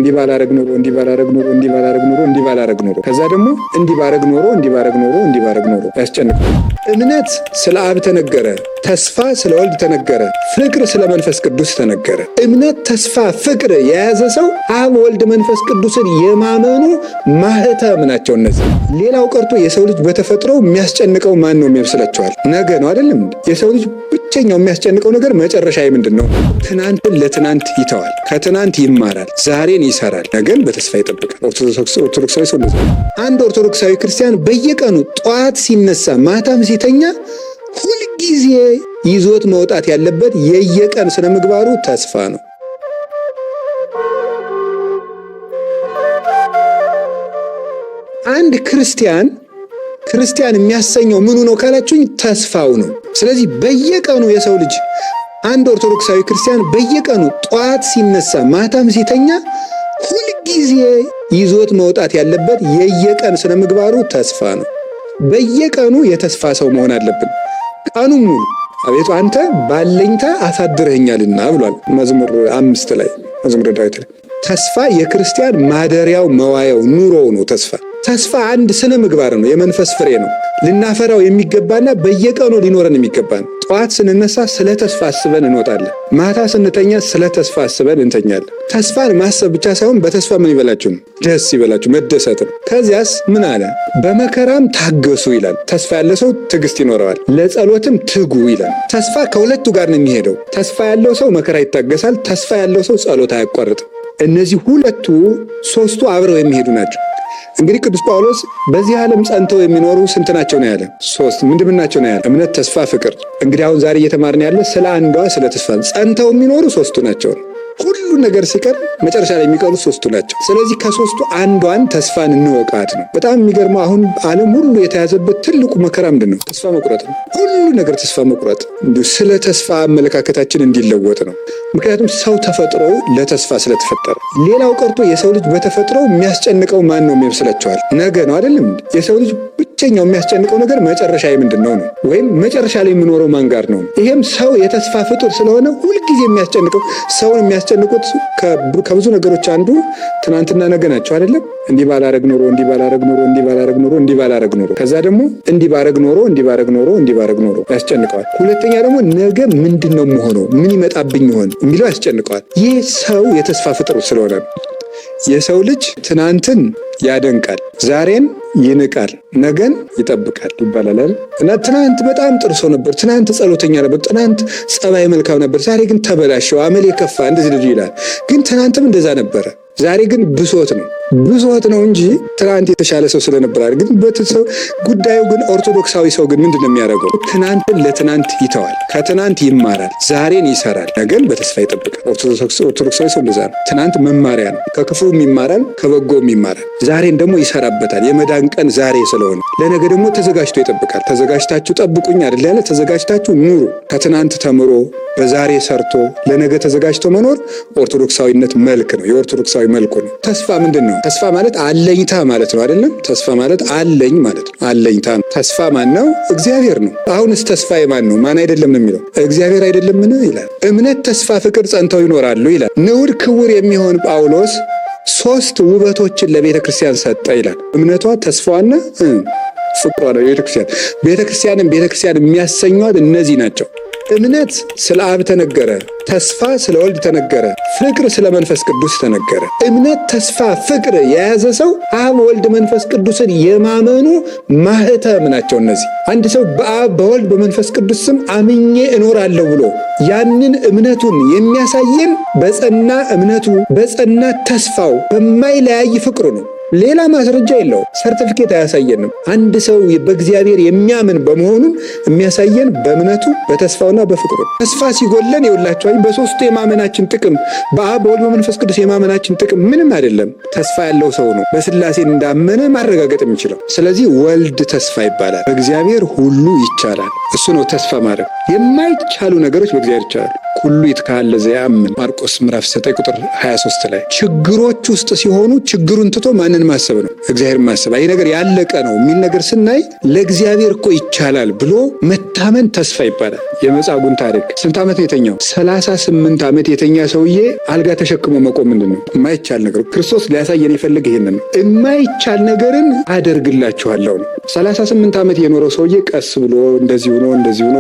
እንዲህ ባላረግ ኖሮ፣ እንዲህ ባላረግ ኖሮ፣ እንዲህ ባላረግ ኖሮ፣ እንዲህ ባላረግ ኖሮ፣ ከዛ ደግሞ እንዲህ ባረግ ኖሮ፣ እንዲህ ባረግ ኖሮ፣ እንዲህ ባረግ ኖሮ ያስጨንቃል። እምነት ስለ አብ ተነገረ፣ ተስፋ ስለ ወልድ ተነገረ፣ ፍቅር ስለ መንፈስ ቅዱስ ተነገረ። እምነት፣ ተስፋ፣ ፍቅር የያዘ ሰው አብ፣ ወልድ፣ መንፈስ ቅዱስን የማመኑ ማህተም ናቸው እነዚህ። ሌላው ቀርቶ የሰው ልጅ በተፈጥሮ የሚያስጨንቀው ማን ነው የሚመስላችኋል? ነገ ነው አይደለም? የሰው ልጅ ብቸኛው የሚያስጨንቀው ነገር መጨረሻ ምንድን ነው? ትናንትን ለትናንት ይተዋል፣ ከትናንት ይማራል፣ ዛሬን ይሰራል፣ ነገን በተስፋ ይጠብቃል። ኦርቶዶክሳዊ ሰው እንደዛ። አንድ ኦርቶዶክሳዊ ክርስቲያን በየቀኑ ጠዋት ሲነሳ ማታም ሲተኛ ሁልጊዜ ይዞት መውጣት ያለበት የየቀን ስነ ምግባሩ ተስፋ ነው። አንድ ክርስቲያን ክርስቲያን የሚያሰኘው ምኑ ነው ካላችሁኝ፣ ተስፋው ነው። ስለዚህ በየቀኑ የሰው ልጅ አንድ ኦርቶዶክሳዊ ክርስቲያን በየቀኑ ጠዋት ሲነሳ ማታም ሲተኛ ሁልጊዜ ይዞት መውጣት ያለበት የየቀን ስነ ምግባሩ ተስፋ ነው። በየቀኑ የተስፋ ሰው መሆን አለብን። ቀኑን ሙሉ አቤቱ አንተ ባለኝታ አሳድረኸኛልና ብሏል። መዝሙር 5 ላይ መዝሙረ ዳዊት ላይ ተስፋ የክርስቲያን ማደሪያው መዋያው ኑሮው ነው። ተስፋ ተስፋ አንድ ስነ ምግባር ነው፣ የመንፈስ ፍሬ ነው። ልናፈራው የሚገባና በየቀኑ ሊኖረን የሚገባ ነው። ጠዋት ስንነሳ ስለ ተስፋ አስበን እንወጣለን። ማታ ስንተኛ ስለ ተስፋ አስበን እንተኛለን። ተስፋን ማሰብ ብቻ ሳይሆን በተስፋ ምን ይበላችሁ ነው? ደስ ይበላችሁ፣ መደሰት ነው። ከዚያስ ምን አለ? በመከራም ታገሱ ይላል። ተስፋ ያለ ሰው ትዕግስት ይኖረዋል። ለጸሎትም ትጉ ይላል። ተስፋ ከሁለቱ ጋር ነው የሚሄደው። ተስፋ ያለው ሰው መከራ ይታገሳል። ተስፋ ያለው ሰው ጸሎት አያቋርጥም። እነዚህ ሁለቱ ሶስቱ አብረው የሚሄዱ ናቸው። እንግዲህ ቅዱስ ጳውሎስ በዚህ ዓለም ጸንተው የሚኖሩ ስንት ናቸው ነው ያለ? ሶስት። ምንድን ናቸው ነው ያለ? እምነት፣ ተስፋ፣ ፍቅር። እንግዲህ አሁን ዛሬ እየተማርን ያለ ስለ አንዷ ስለ ተስፋ። ጸንተው የሚኖሩ ሶስቱ ናቸው። ሁሉ ነገር ሲቀር መጨረሻ ላይ የሚቀሩ ሶስቱ ናቸው። ስለዚህ ከሶስቱ አንዷን ተስፋን እንወቃት ነው። በጣም የሚገርመው አሁን ዓለም ሁሉ የተያዘበት ትልቁ መከራ ምንድን ነው? ተስፋ መቁረጥ ነው። ሁሉ ነገር ተስፋ መቁረጥ፣ እንዲሁ ስለ ተስፋ አመለካከታችን እንዲለወጥ ነው። ምክንያቱም ሰው ተፈጥሮ ለተስፋ ስለተፈጠረ። ሌላው ቀርቶ የሰው ልጅ በተፈጥሮ የሚያስጨንቀው ማን ነው የሚመስላችኋል? ነገ ነው አይደለም? የሰው ልጅ ብቸኛው የሚያስጨንቀው ነገር መጨረሻ ምንድን ነው ነው ወይም መጨረሻ ላይ የምኖረው ማን ጋር ነው። ይሄም ሰው የተስፋ ፍጡር ስለሆነ ሁልጊዜ የሚያስጨንቀው ሰውን የሚያስጨንቁት ከብዙ ነገሮች አንዱ ትናንትና ነገ ናቸው አይደለም? እንዲህ ባላረግ ኖሮ፣ እንዲህ ባላረግ ኖሮ፣ እንዲህ ባላረግ ኖሮ፣ እንዲህ ባላረግ ኖሮ፣ ከዛ ደግሞ እንዲህ ባረግ ኖሮ፣ እንዲህ ባረግ ኖሮ፣ እንዲህ ባረግ ኖሮ ያስጨንቀዋል። ሁለተኛ ደግሞ ነገ ምንድን ነው የምሆነው፣ ምን ይመጣብኝ ይሆን የሚለው ያስጨንቀዋል። ይህ ሰው የተስፋ ፍጡር ስለሆነ ነው። የሰው ልጅ ትናንትን ያደንቃል፣ ዛሬን ይንቃል፣ ነገን ይጠብቃል ይባላል አይደል? እና ትናንት በጣም ጥሩ ሰው ነበር፣ ትናንት ጸሎተኛ ነበር፣ ትናንት ጸባይ መልካም ነበር፣ ዛሬ ግን ተበላሸው፣ አመሌ ከፋ፣ እንደዚህ ልጁ ይላል። ግን ትናንትም እንደዛ ነበረ፣ ዛሬ ግን ብሶት ነው ብሶት ነው እንጂ ትናንት የተሻለ ሰው ስለነበር አይደል። ግን በተሰው ጉዳዩ ግን ኦርቶዶክሳዊ ሰው ግን ምንድን ነው የሚያደርገው? ትናንትን ለትናንት ይተዋል፣ ከትናንት ይማራል፣ ዛሬን ይሰራል፣ ነገን በተስፋ ይጠብቃል። ኦርቶዶክሳዊ ሰው እንደዛ ነው። ትናንት መማሪያ ነው። ከክፉም ይማራል፣ ከበጎም ይማራል። ዛሬን ደግሞ ይሰራበታል። የመዳን ቀን ዛሬ ስለሆነ ለነገ ደግሞ ተዘጋጅቶ ይጠብቃል። ተዘጋጅታችሁ ጠብቁኝ አይደል ያለ? ተዘጋጅታችሁ ኑሩ። ከትናንት ተምሮ በዛሬ ሰርቶ ለነገ ተዘጋጅቶ መኖር ኦርቶዶክሳዊነት መልክ ነው። የኦርቶዶክሳዊ መልኩ ነው። ተስፋ ምንድን ነው? ተስፋ ማለት አለኝታ ማለት ነው አይደለም? ተስፋ ማለት አለኝ ማለት ነው። አለኝታ ነው። ተስፋ ማን ነው? እግዚአብሔር ነው። አሁንስ ተስፋ የማን ነው? ማን አይደለም ነው የሚለው? እግዚአብሔር አይደለምን ይላል። እምነት፣ ተስፋ፣ ፍቅር ጸንተው ይኖራሉ ይላል። ንዑድ ክቡር የሚሆን ጳውሎስ ሶስት ውበቶችን ለቤተ ክርስቲያን ሰጠ ይላል። እምነቷ፣ ተስፋዋና ፍቅሯ ነው። ቤተክርስቲያን ቤተክርስቲያንን ቤተክርስቲያን የሚያሰኟት እነዚህ ናቸው። እምነት ስለ አብ ተነገረ፣ ተስፋ ስለ ወልድ ተነገረ፣ ፍቅር ስለ መንፈስ ቅዱስ ተነገረ። እምነት፣ ተስፋ፣ ፍቅር የያዘ ሰው አብ፣ ወልድ፣ መንፈስ ቅዱስን የማመኑ ማህተም ናቸው እነዚህ። አንድ ሰው በአብ በወልድ በመንፈስ ቅዱስ ስም አምኜ እኖራለሁ ብሎ ያንን እምነቱን የሚያሳየን በጸና እምነቱ በጸና ተስፋው በማይለያይ ፍቅሩ ነው። ሌላ ማስረጃ የለውም። ሰርቲፊኬት አያሳየንም። አንድ ሰው በእግዚአብሔር የሚያምን በመሆኑን የሚያሳየን በእምነቱ በተስፋውና በፍቅሩ። ተስፋ ሲጎለን የውላቸዋል። በሶስቱ የማመናችን ጥቅም በአብ በወልድ በመንፈስ ቅዱስ የማመናችን ጥቅም ምንም አይደለም። ተስፋ ያለው ሰው ነው በስላሴ እንዳመነ ማረጋገጥ የሚችለው። ስለዚህ ወልድ ተስፋ ይባላል። በእግዚአብሔር ሁሉ ይቻላል። እሱ ነው ተስፋ ማድረግ። የማይቻሉ ነገሮች በእግዚአብሔር ይቻላሉ። ኩሉ ይትከሃል ለዘየአምን ማርቆስ ምዕራፍ 9 ቁጥር 23 ላይ ችግሮች ውስጥ ሲሆኑ ችግሩን ትቶ ማንን ማሰብ ነው? እግዚአብሔር ማሰብ። ይህ ነገር ያለቀ ነው የሚል ነገር ስናይ ለእግዚአብሔር እኮ ይቻላል ብሎ መታመን ተስፋ ይባላል። የመጻጉዕን ታሪክ ስንት ዓመት ነው የተኛው? 38 ዓመት የተኛ ሰውዬ አልጋ ተሸክሞ መቆም ምንድን ነው? የማይቻል ነገር። ክርስቶስ ሊያሳየን የፈለገ ይሄንን ነው። የማይቻል ነገርን አደርግላችኋለሁ ነው። 38 ዓመት የኖረው ሰውዬ ቀስ ብሎ እንደዚህ ሆኖ እንደዚህ ሆኖ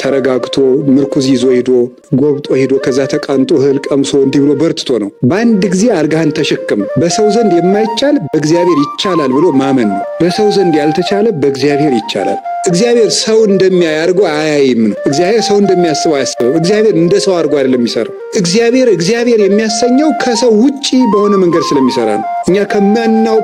ተረጋግቶ ምርኩዝ ይዞ ሄዶ ጎብጦ ሄዶ ከዛ ተቃንጦ እህል ቀምሶ እንዲህ ብሎ በርትቶ ነው። በአንድ ጊዜ አልጋህን ተሸክም። በሰው ዘንድ የማይቻል በእግዚአብሔር ይቻላል ብሎ ማመን ነው። በሰው ዘንድ ያልተቻለ በእግዚአብሔር ይቻላል። እግዚአብሔር ሰው እንደሚያይ አድርጎ አያይም ነው። እግዚአብሔር ሰው እንደሚያስበው አያስብም። እግዚአብሔር እንደ ሰው አድርጎ አይደለም የሚሰራው። እግዚአብሔር እግዚአብሔር የሚያሰኘው ከሰው ውጪ በሆነ መንገድ ስለሚሰራ ነው። እኛ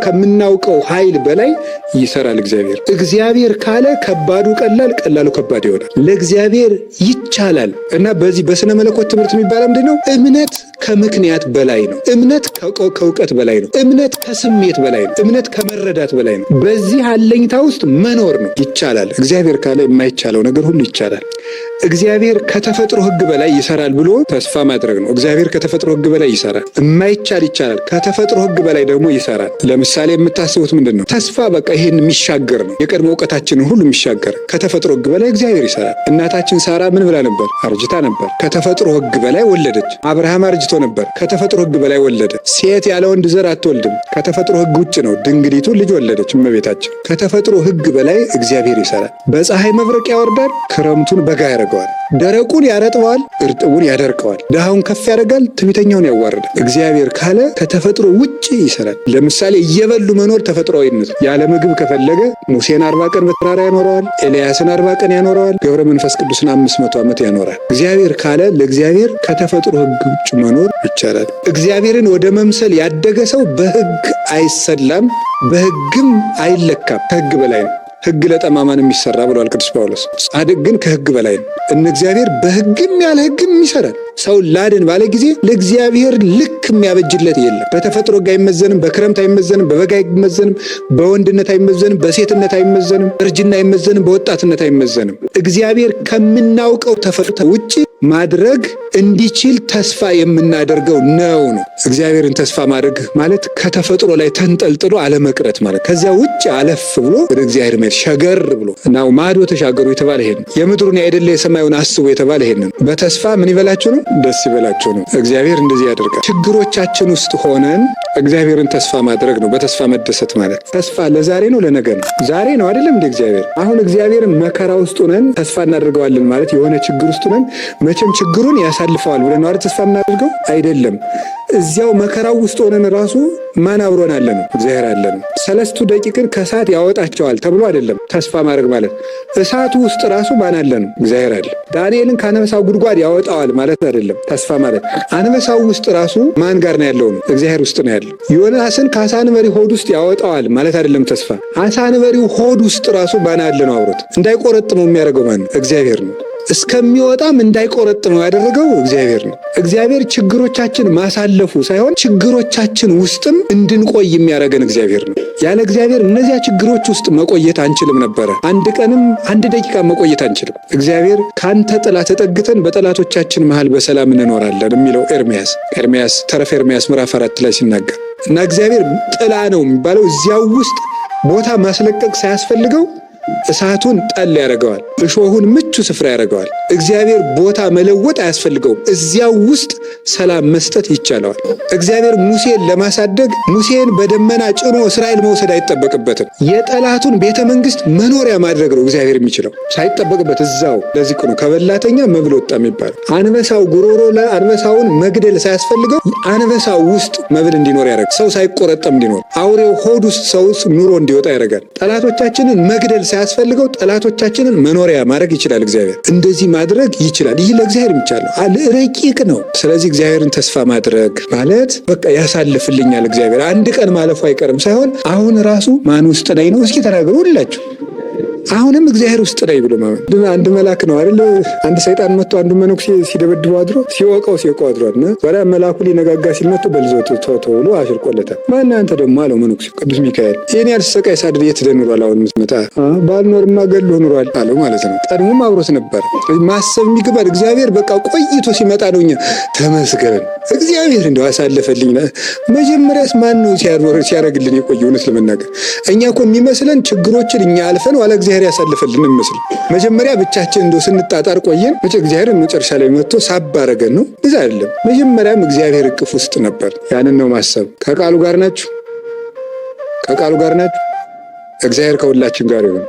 ከምናውቀው ኃይል በላይ ይሰራል እግዚአብሔር። እግዚአብሔር ካለ ከባዱ ቀላል፣ ቀላሉ ከባድ ይሆናል። ለእግዚአብሔር ይቻላል። እና በዚህ በስነ መለኮት ትምህርት የሚባለው ምንድን ነው? እምነት ከምክንያት በላይ ነው። እምነት ከእውቀት በላይ ነው። እምነት ከስሜት በላይ ነው። እምነት ከመረዳት በላይ ነው። በዚህ አለኝታ ውስጥ መኖር ነው። ይቻላል። እግዚአብሔር ካለ የማይቻለው ነገር ሁሉ ይቻላል። እግዚአብሔር ከተፈጥሮ ሕግ በላይ ይሰራል ብሎ ተስፋ ማድረግ ነው። እግዚአብሔር ከተፈጥሮ ሕግ በላይ ይሰራል። የማይቻል ይቻላል። ከተፈጥሮ ሕግ በላይ ደግሞ ይሰራል። ለምሳሌ የምታስቡት ምንድን ነው? ተስፋ በቃ ይሄን የሚሻገር ነው። የቀድሞ እውቀታችንን ሁሉ የሚሻገር ከተፈጥሮ ሕግ በላይ እግዚአብሔር ይሰራል። እናታችን ሳራ ምን ብላ ነበር? አርጅታ ነበር። ከተፈጥሮ ሕግ በላይ ወለደች። አብርሃም አርጅቶ ነበር። ከተፈጥሮ ሕግ በላይ ወለደ። ሴት ያለ ወንድ ዘር አትወልድም። ከተፈጥሮ ሕግ ውጭ ነው። ድንግሊቱ ልጅ ወለደች እመቤታችን። ከተፈጥሮ ሕግ በላይ እግዚአብሔር ይሰራል። በፀሐይ መብረቅ ያወርዳል፣ ክረምቱን በጋ ያደርገዋል። ደረቁን ያረጥበዋል፣ እርጥቡን ያደርቀዋል። ድሃውን ከፍ ያደርጋል፣ ትዕቢተኛውን ያዋርዳል። እግዚአብሔር ካለ ከተፈጥሮ ውጭ ይሰራል። ለምሳሌ እየበሉ መኖር ተፈጥሯዊነት። ያለ ምግብ ከፈለገ ሙሴን 40 ቀን በተራራ ያኖረዋል፣ ኤልያስን 40 ቀን ያኖረዋል፣ ገብረ መንፈስ ቅዱስን 500 ዓመት ያኖራል። እግዚአብሔር ካለ ለእግዚአብሔር ከተፈጥሮ ሕግ ውጭ መኖር ይቻላል። እግዚአብሔርን ወደ መምሰል ያደገ ሰው በሕግ አይሰላም፣ በሕግም አይለካም። ከሕግ በላይ ነው። ሕግ ለጠማማን የሚሰራ ብሏል ቅዱስ ጳውሎስ። ጻድቅ ግን ከሕግ በላይ ነው። እነ እግዚአብሔር በሕግም ያለ ሕግም ይሰራል። ሰው ላድን ባለ ጊዜ ለእግዚአብሔር ልክ የሚያበጅለት የለም። በተፈጥሮ ሕግ አይመዘንም፣ በክረምት አይመዘንም፣ በበጋ አይመዘንም፣ በወንድነት አይመዘንም፣ በሴትነት አይመዘንም፣ በእርጅና አይመዘንም፣ በወጣትነት አይመዘንም። እግዚአብሔር ከምናውቀው ተፈጥሮ ውጭ ማድረግ እንዲችል ተስፋ የምናደርገው ነው ነው። እግዚአብሔርን ተስፋ ማድረግ ማለት ከተፈጥሮ ላይ ተንጠልጥሎ አለመቅረት ማለት፣ ከዚያ ውጭ አለፍ ብሎ ወደ እግዚአብሔር መሄድ፣ ሸገር ብሎ እና ማዶ ተሻገሩ የተባለ ይሄን ነው። የምድሩን አይደለ የሰማዩን አስቡ የተባለ ይሄን ነው። በተስፋ ምን ይበላችሁ ነው? ደስ ይበላችሁ ነው። እግዚአብሔር እንደዚህ ያደርጋል። ችግሮቻችን ውስጥ ሆነን እግዚአብሔርን ተስፋ ማድረግ ነው። በተስፋ መደሰት ማለት ተስፋ ለዛሬ ነው ለነገ ነው። ዛሬ ነው አይደለም እንደ እግዚአብሔር አሁን እግዚአብሔርን መከራ ውስጥ ሆነን ተስፋ እናደርገዋለን ማለት የሆነ ችግር ውስጥ ሆነን መቼም ችግሩን ያሳልፈዋል ብለን ነው አይደል ተስፋ የምናደርገው? አይደለም። እዚያው መከራው ውስጥ ሆነን ራሱ ማን አብሮን አለ ነው? እግዚአብሔር አለ ነው። ሰለስቱ ደቂቅን ከእሳት ያወጣቸዋል ተብሎ አይደለም ተስፋ ማድረግ ማለት። እሳቱ ውስጥ ራሱ ማን አለ ነው? እግዚአብሔር አለ። ዳንኤልን ከአንበሳው ጉድጓድ ያወጣዋል ማለት አይደለም ተስፋ ማለት። አንበሳው ውስጥ ራሱ ማን ጋር ነው ያለው ነው? እግዚአብሔር ውስጥ ነው ያለው። ዮናስን ከአሳ አንበሪ ሆድ ውስጥ ያወጣዋል ማለት አይደለም ተስፋ። አሳ አንበሪው ሆድ ውስጥ ራሱ ማን አለ ነው? አብሮት እንዳይቆረጥመው የሚያደርገው ማን ነው? እግዚአብሔር ነው። እስከሚወጣም እንዳይቆረጥመው ያደረገው እግዚአብሔር ነው። እግዚአብሔር ችግሮቻችን ማሳለፉ ሳይሆን ችግሮቻችን ውስጥም እንድንቆይ የሚያደርገን እግዚአብሔር ነው። ያለ እግዚአብሔር እነዚያ ችግሮች ውስጥ መቆየት አንችልም ነበረ። አንድ ቀንም አንድ ደቂቃ መቆየት አንችልም። እግዚአብሔር ከአንተ ጥላ ተጠግተን በጠላቶቻችን መሃል በሰላም እንኖራለን የሚለው ኤርምያስ ተረፈ ኤርምያስ ምዕራፍ 4 ላይ ሲናገር እና እግዚአብሔር ጥላ ነው የሚባለው እዚያው ውስጥ ቦታ ማስለቀቅ ሳያስፈልገው እሳቱን ጠል ያደርገዋል፣ እሾሁን ምቹ ስፍራ ያደርገዋል። እግዚአብሔር ቦታ መለወጥ አያስፈልገውም። እዚያው ውስጥ ሰላም መስጠት ይቻለዋል። እግዚአብሔር ሙሴን ለማሳደግ ሙሴን በደመና ጭኖ እስራኤል መውሰድ አይጠበቅበትም። የጠላቱን ቤተ መንግስት መኖሪያ ማድረግ ነው እግዚአብሔር የሚችለው ሳይጠበቅበት እዛው። ለዚህ ነው ከበላተኛ መብል ወጣ የሚባለው። አንበሳው ጉሮሮ አንበሳውን መግደል ሳያስፈልገው አንበሳው ውስጥ መብል እንዲኖር ያደርጋል። ሰው ሳይቆረጠም እንዲኖር፣ አውሬው ሆድ ውስጥ ሰው ኑሮ እንዲወጣ ያደርጋል። ጠላቶቻችንን መግደል ሳያስፈልገው ጠላቶቻችንን መኖሪያ ማድረግ ይችላል። እግዚአብሔር እንደዚህ ማድረግ ይችላል። ይህ ለእግዚአብሔር የሚቻል ነው፣ ረቂቅ ነው። ስለዚህ እግዚአብሔርን ተስፋ ማድረግ ማለት በቃ ያሳልፍልኛል እግዚአብሔር አንድ ቀን ማለፉ አይቀርም ሳይሆን አሁን ራሱ ማን ውስጥ ላይ ነው? እስኪ ተናገሩ ሁላችሁ። አሁንም እግዚአብሔር ውስጥ ላይ ብሎ ማመን። አንድ መልአክ ነው አይደል? አንድ ሰይጣን መጥቶ አንዱ መነኩሴ ሲደበድበው አድሮ ሲወቀው ሲወቀው አድሯል። እና ዛሬ መልአኩ ሊነጋጋ ሲል መጥቶ በልዘው ተው ብሎ አሽርቆለታል። ማነህ አንተ ደግሞ አለው መነኩሴ። ቅዱስ ሚካኤል ይህን ያህል ስሰቃይ ሳድር የት ሄደህ ኑሯል? አሁን የምትመጣ ባልኖርማ ገድሎ ኑሯል አለው ማለት ነው። ቀድሞም አብሮት ነበር። ማሰብ የሚገባል እግዚአብሔር በቃ ቆይቶ ሲመጣ ነው እኛ ተመስገን እግዚአብሔር እንደው አሳለፈልኝ። መጀመሪያስ ማን ነው ሲያደርግልን የቆየ? እውነት ለመናገር እኛ እኮ የሚመስለን ችግሮችን እኛ አልፈን ኋላ እግዚአብሔር ያሳልፈልን የሚመስል መጀመሪያ ብቻችን እንደው ስንጣጣር ቆየን። መቼ እግዚአብሔር መጨረሻ ላይ መጥቶ ሳብ አደረገን ነው። እዛ አይደለም። መጀመሪያም እግዚአብሔር እቅፍ ውስጥ ነበር። ያንን ነው ማሰብ። ከቃሉ ጋር ናችሁ፣ ከቃሉ ጋር ናችሁ። እግዚአብሔር ከሁላችን ጋር ይሁን።